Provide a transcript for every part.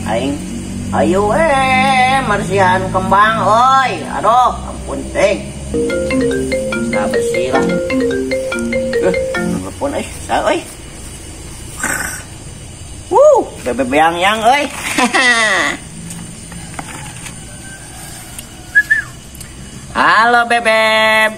Aing ayo mersihan kembang oi. Aduh, ampun teh. Bisa bersih lah. Telepon euy, sa euy. Wuh, bebek yang yang euy. Halo bebeb.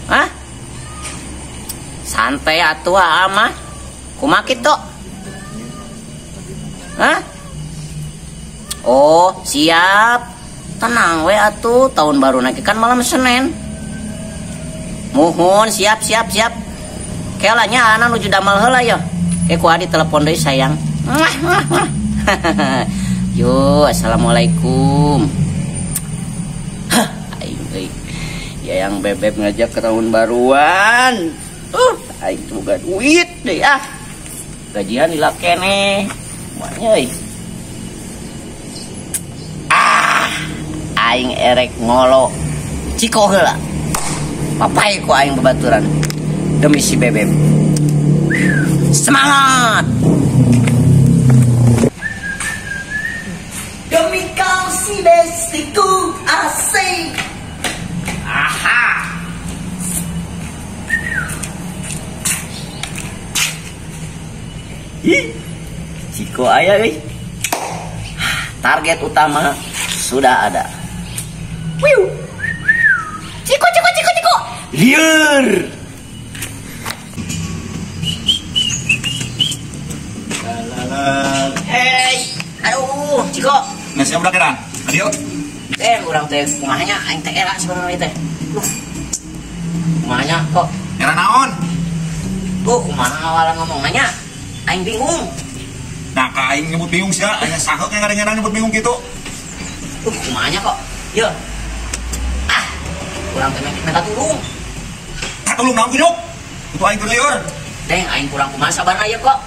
Hah? Santai atuh ama. Kumaha kitu? Hah? Oh, siap. Tenang we atuh, tahun baru nanti kan malam Senin. Muhun, siap siap siap. Kelanya ana nuju damel heula ya. Ku adi telepon deui sayang. Yo, assalamualaikum. Aing euy. Ya yang bebeb ngajak ke tahun baruan. Aing boga duit deh ah. Gajian lila keneh. Semuanya euy. Ah, aing erek ngolo Ciko heula. Papai ku aing babaturan demi si bebeb. Semangat. Demi kau si bestiku asik. Aha. Ih, Ciko aya euy. Target utama sudah ada. Wiu. Ciko Ciko Ciko Ciko. Liur. Hey, aduh, Ciko. Nah, siapa udah keran? Adio. Urang teh kumahanya aing teh era sebenarnya teh. Duh. Kumahanya kok? Era naon? Tuh, kumaha awalan ngomong nanya? Aing bingung. Nah, ka aing nyebut bingung sia, aya saheuk yang ngadengenan nyebut bingung kitu. Tuh, kumahanya kok? Yo. Ah, urang teh minta tulung. Tulung naon kunyuk? Itu aing keur lieur. Deng, aing kurang kumaha sabarna ieu kok.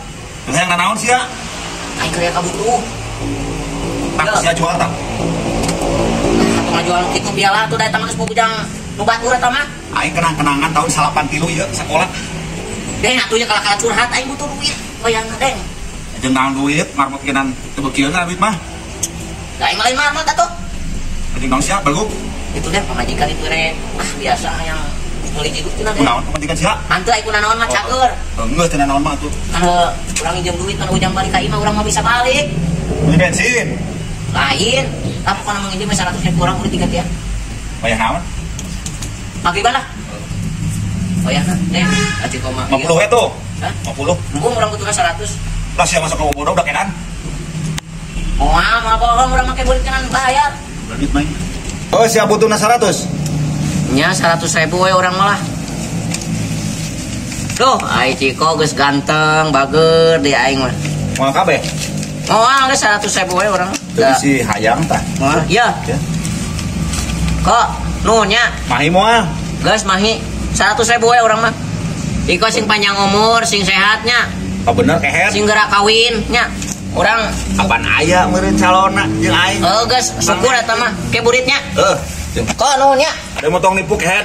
Terus yang naon sia? Aing keur kabutuh. Tak sia jual tak? Atuh ngajual kitu bialah atuh da eta mah geus bujang nu batur eta mah. Aing kenang-kenangan tahun 83 ieu sakola. Deng, atuh nya kalah-kalah curhat aing butuh duit. Wayangna deng. Jeung naon duit, marmot kinan teu beukieun duit mah. Da aing mah lain marmot atuh. Jeung naon sia beluk? Itu deh pamajikan itu re. Ah, biasa yang meuli hidup cenah deh. Kunaon pamajikan sia? Hanteu aing kunaon mah cager. Geus teu naon mah atuh. Kan urang nginjem duit kan ujang balik ka imah urang mah bisa balik. Beli bensin. Lain, tapi kalau menginjem 100.000 urang kudu diganti ya. Wayah naon? Magriban lah. Wayahna deh, aci koma. 50 we tuh. Hah? 50. Embung urang butuhna 100. Lah sia masuk ke bodoh udah kedan. Moal, moal bohong urang make burit kenan bayar. Duit main. Oh, sia butuhna 100. Nya 100.000 we urang malah. Duh, ai Ciko geus ganteng, bager di aing mah. Moal kabeh? Moal geus 100.000 we urang. Teu si hayang tah. Moal, iya. Ya. Kok nuhun nya? Mahi moal. Geus mahi 100.000 we urang mah. Iko sing panjang umur, sing sehatnya. Oh bener keher. Sing geura kawin nya. Urang apaan aya meureun calonna jeung aing. Heuh geus syukur eta mah. Ke buritnya. Heuh. Kok nuhun nya? Ada motong nipu keher.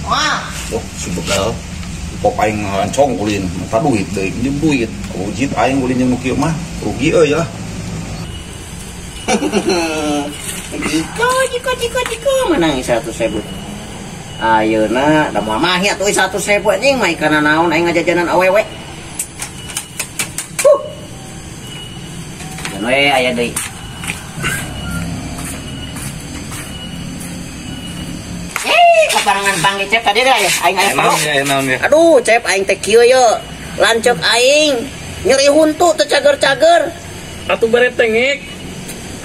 Wah. Oh, si begal. Pok aing ngancong ulin, minta duit deui, nginjem duit. Wujid aing ulin jeung nu kieu mah, rugi euy lah. Ciko, Ciko, Ciko, Ciko menang 100.000. Ayeuna da moal mahi atuh 100.000 anjing mah ikana naon aing ngajajanan awewe. Huh. Dan we aya deui. Kaparangan panggil Cep tadi deh, aing aya perlu. Aduh, Cep aing teh kieu ye. Lanceuk aing nyeri huntu teu cager-cager. Atuh bare tengek.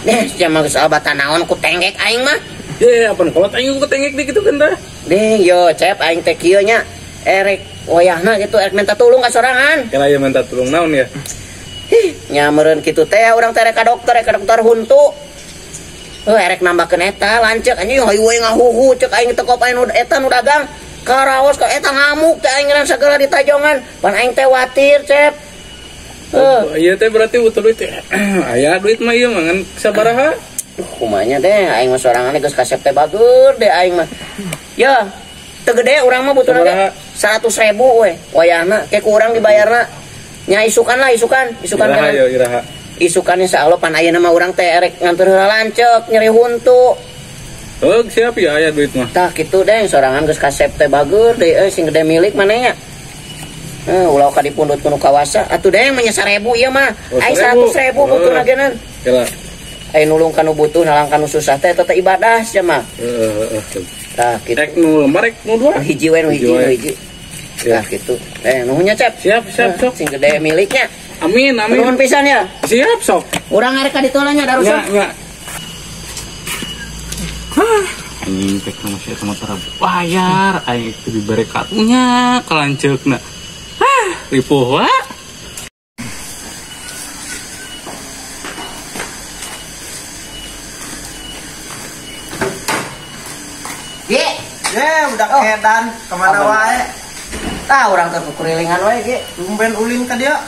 Deh, sia mah geus abatan naon ku tengek aing mah. Deh, apan kolot aing ku tengek di kitu kan tah. Deh, yo Cep aing teh kieu nya. Erek wayahna gitu erek minta tulung ka sorangan. Kela ieu minta tulung naon ya? Hih, nya meureun kitu teh urang teh rek ka dokter huntu. Erek nambahkeun eta lanceuk anjing hayu we ngahuhu ceuk aing teu kop aing nu eta nu dagang karaos ka eta ngamuk teh aing ngeran sagala ditajongan pan aing teh watir Cep. Ieu teh berarti butuh duit. Aya duit mah ieu mah ngan sabaraha? Kumaha nya deh aing mah sorangan geus kasep teh bager deh aing mah. Ya, teu gede urang mah butuhna ge 100.000 we wayahna ke ku urang dibayarna. Nya isukan lah isukan, isukan kan. Iraha. Isukan insyaallah pan ayeuna mah urang teh erek nganteur heula lanceuk nyeri huntu. Heug siap ya aya duit mah. Tah kitu deng sorangan geus kasep teh bager deui euy sing gede milik manehnya. Ulah ka dipundut ku nu kawasa. Atuh deng mah nya 1000 ieu mah. Ai 100.000 butuhna geuneuh. Kela. Ai nulung ka nu butuh nalang ka nu susah teh eta teh ibadah sia mah. Heeh. Tah kitu. Rek nu lembar rek nu dua. Hiji we nu hiji nu hiji. Tah kitu. Nuhun nya Cep. Siap siap sok. Sing gede miliknya. Amin amin. Nuhun pisan ya. Siap sok. Urang arek ka ditu lah nya darusun. Nya. Hah, anjing teh masih eta mah tara bayar, aing itu dibere katunya kalanceukna. Hah, ripuh wa. Ge, udah kedan kemana wae? Tah urang teh kukurilingan wae ge. Tumben ulin ka dia.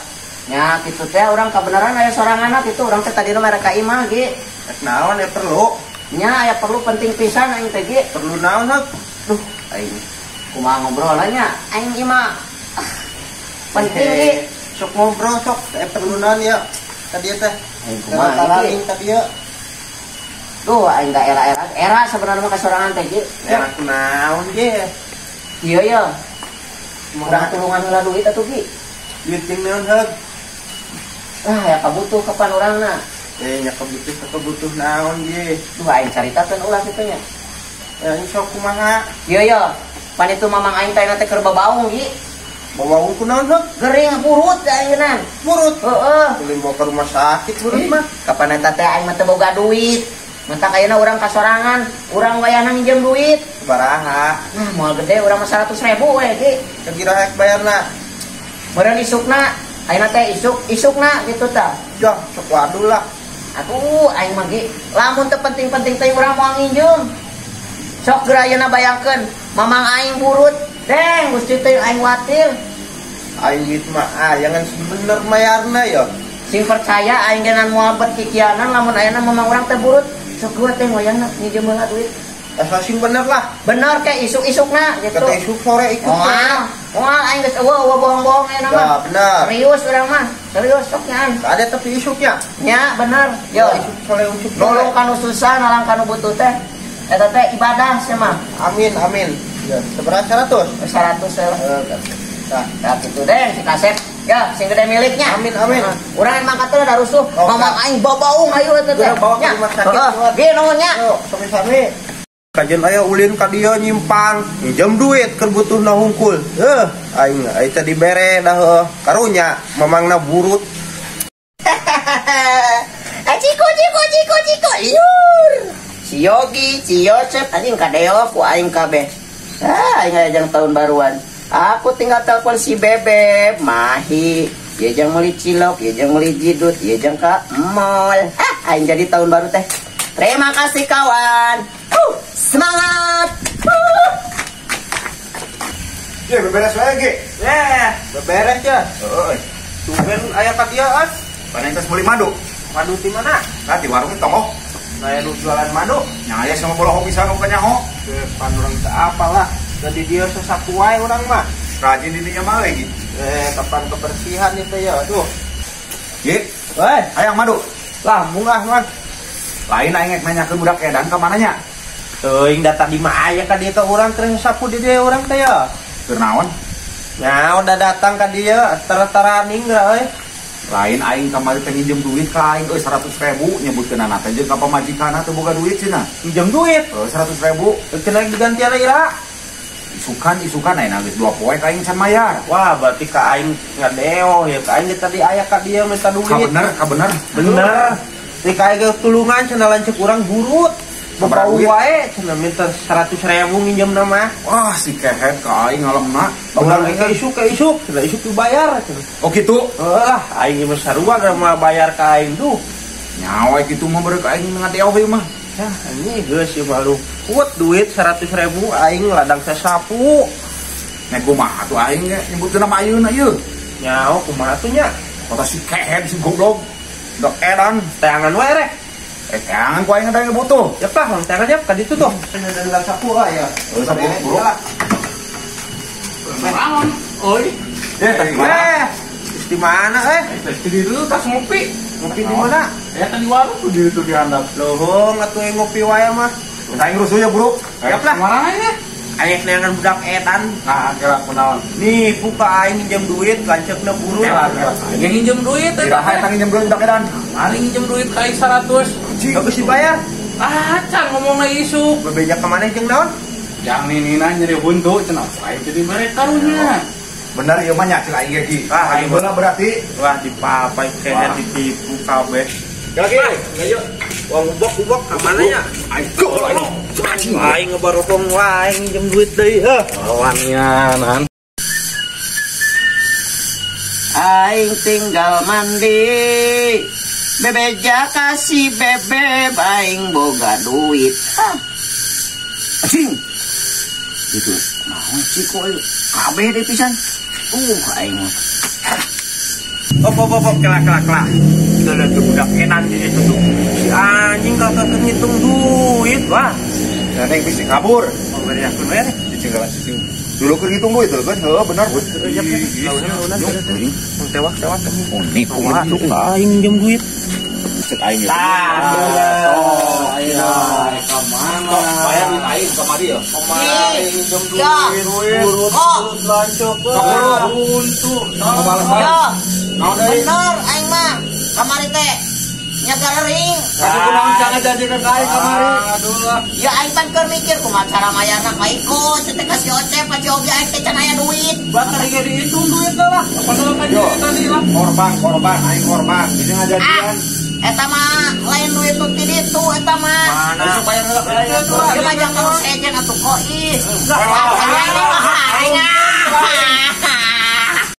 Nya kitu teh urang kabeneran aya sorangan kitu urang teh tadina mere ka imah ge. Rek naon ya perlu? Nya aya perlu penting pisan aing teh ge. Perlu naon heuh? Duh, aing kumaha ngobrol nya? Aing ieu mah penting ge. Sok ngobrol sok, perlu naon ya? Ka dieu teh. Aing kumaha ge? Ka dieu. Duh, aing da era-era era sebenarnya mah kasorangan teh ge. Era kunaon ge? Ieu ya. Urang tulungan heula duit atuh ge. Duit jeung naon heuh? Ah, ya kabutuh kapan urangna? Nya kebutuh naon ge. Duh, aing caritakeun ulah kitu nya. Aing sok kumaha? Ieu ya. Pan itu mamang aing teh teh keur babaung ge. Babaung kunaon heuh? Gering burut aing geunan. Burut? Heeh. Ulin bawa ke rumah sakit burut mah. Kapan eta teh aing mah teu boga duit. Mentak ayeuna urang kasorangan, urang wayahna nginjem duit. Sabaraha? Nah, moal gede urang mah 100.000 we ge. Kira rek bayarna? Meureun isukna, ayeuna teh isuk-isukna kitu tah. Jah, sok waduh lah. Atuh aing mah ge, lamun teu penting-penting teh urang moal nginjem. Sok geura ayeuna bayangkeun, mamang aing burut, deng Gusti teh aing watir. Aing duit mah ayangan bener mayarna ya. Sing percaya aing geuna moal bet kikianan lamun ayeuna mamang urang teh burut. Sok gua teh wayahna nginjem heula duit. Asa sing bener lah. Bener ke isuk-isukna gitu. Kata isuk sore ikut. Moal, moal aing geus eueuh bohong-bohong ayeuna mah. Ya, bener. Serius urang mah. Serius sok nyaan. Ada tapi isuknya. Nya bener. Yo, isuk sore isuk. Nolong kanu susah, nalang kanu butuh teh. Eta teh ibadah sia mah. Amin, amin. Ya, sabaraha 100? 100 ya. Tah, tah kitu deh si kasep. Ya, sing gede miliknya. Amin, amin. Urang mangkat teh da rusuh. Mamang aing babaung hayu eta teh. Bawa ke rumah sakit. Ge nuhun nya. Sami-sami. Kajen aya ulin ka dieu nyimpang, nginjem duit keur butuhna hungkul. Heuh, aing aing teh dibere dah heuh. Karunya mamangna burut. Ciko ciko ciko ciko liur. Si Yogi, si Yosep anjing kadeo ku aing kabeh. Ah, aing aya jang tahun baruan. Aku tinggal telepon si Bebek, Mahi, dia jang meuli cilok, dia jang meuli jidut, dia jang ka mall. Ah, aing jadi tahun baru teh. Terima kasih kawan. Semangat. Ye, beberes wae ge. Beberes ya. Heeh. Tumben aya ka dieu as. Paneng tos meuli madu. Madu ti mana? Nah, di warung tonggoh. Nah, nu jualan madu. Nya aya sama bolohong pisan nu kanyaho. Pan urang teu apalah. Jadi dia sesapu wae urang mah. Rajin dirinya mah lagi. Kapan kebersihan itu ya, aduh. Ye, weh, hayang madu. Lah, mungah mah. Lain aing rek nanyakeun budak edan ka mana nya? Teuing da tadi mah aya ka dieu ka urang keur sapu di dieu urang teh ya. Keur naon? Nah, udah datang ka dieu tara-taraning geura euy. Lain aing kamari teh nginjem duit ka aing euy 100.000 nyebutkeunana teh jeung ka pamajikanna teu boga duit cenah. Nginjem duit? 100.000. Cenah digantian ira. Isukan aing geus 2 poe ka aing can mayar. Wah, berarti ka aing ngadeo ya ka aing tadi aya ka dieu minta duit. Ka bener, ka bener. Bener. Di ka aing tulungan cenah lanceuk urang burut. Bau wae cenah minta 100.000 nginjem mah. Wah, si kehet ka aing ngalemna. Urang ge isuk ka isuk, cenah isuk dibayar cenah. Oh kitu. Heuh lah, aing mah sarua mah bayar ka aing tuh. Nyawa kitu mah beureuk aing ngadeo ieu mah. Yah, ini geus ieu mah lu. Kuat duit 100.000 aing ladang sasapu. Nya kumaha tuh aing ge nyebutkeun nama ayeuna ieu. Nyaho kumaha tuh nya? Kota si kehet si goblok. Dok edan teangan wae rek. Teangan ku aing ada butuh. Ya tah, teangan ya ka ditu tuh. Dalam sapu ah ya. Sapu bro. Naon? Oi. Eh, Isti mana eh? Di ditu tas ngopi. Ngopi di mana? Ya tadi warung tuh di ditu di handap. Lohong atuh ngopi wae mah. Aing rusuh ya, Bro. Siap lah. Marah aja. Aing neangan budak edan. Nah, kira kunaon. Nih, puka aing minjem duit lanceukna burung. Aing nginjem duit eta. Iraha eta nginjem duit budak edan. Mari nginjem duit ka aing 100. Bagus dibayar. Ah, can ngomongna isuk. Bebeja ka maneh jeung naon? Jang ninina nyeri huntu cenah aing jadi mere karunya. Bener ieu mah nya cil aing ge ki. Ah, aing heula berarti. Wah, dipapai kene ditipu kabeh. Lagi, ayo. Wong ubok-ubok ka mana nya? Aing goal aing. Aing ngebarokong wae nginjem duit deui heuh. Lawannya. Aing tinggal mandi. Bebeja kasih bebeb aing boga duit. Ah. Anjing. Itu naon sih kok kabeh deh pisan. Aing mah. Op op op kelak kelak kelak. Udah tuh budak edan di situ tuh. Si anjing kagak ngitung duit wah. Dan yang bisa kabur. Oh, beri akun we. Cicing cicing. Dulu keur ngitung duit kan? Heuh benar. Tewak tewak. Oh, nipu masuk aing minjem duit. Cek aing. Tah. Oh, ayo ka mana? Bayar duit aing kamari ya. Kamari minjem duit. Oh, lancok. Buntu. Ya. Bener aing mah. Kamari teh nyagarering. Atuh kunaon jangan janjikan ka aing kamari. Aduh lah. Ya aing pan keur mikir kumaha cara mayarna ka Iko, teh kasih Ocep, ka Oge aing teh can aya duit. Bakal ge dihitung duit lah. Apa kan tadi lah. Korban, korban, aing korban. Bisa ngajajian. Eta mah lain duit nu ti ditu eta mah. Mana? Supaya heula ka aing atuh. Ieu mah jangan sejen atuh kok ih. Aing mah aing.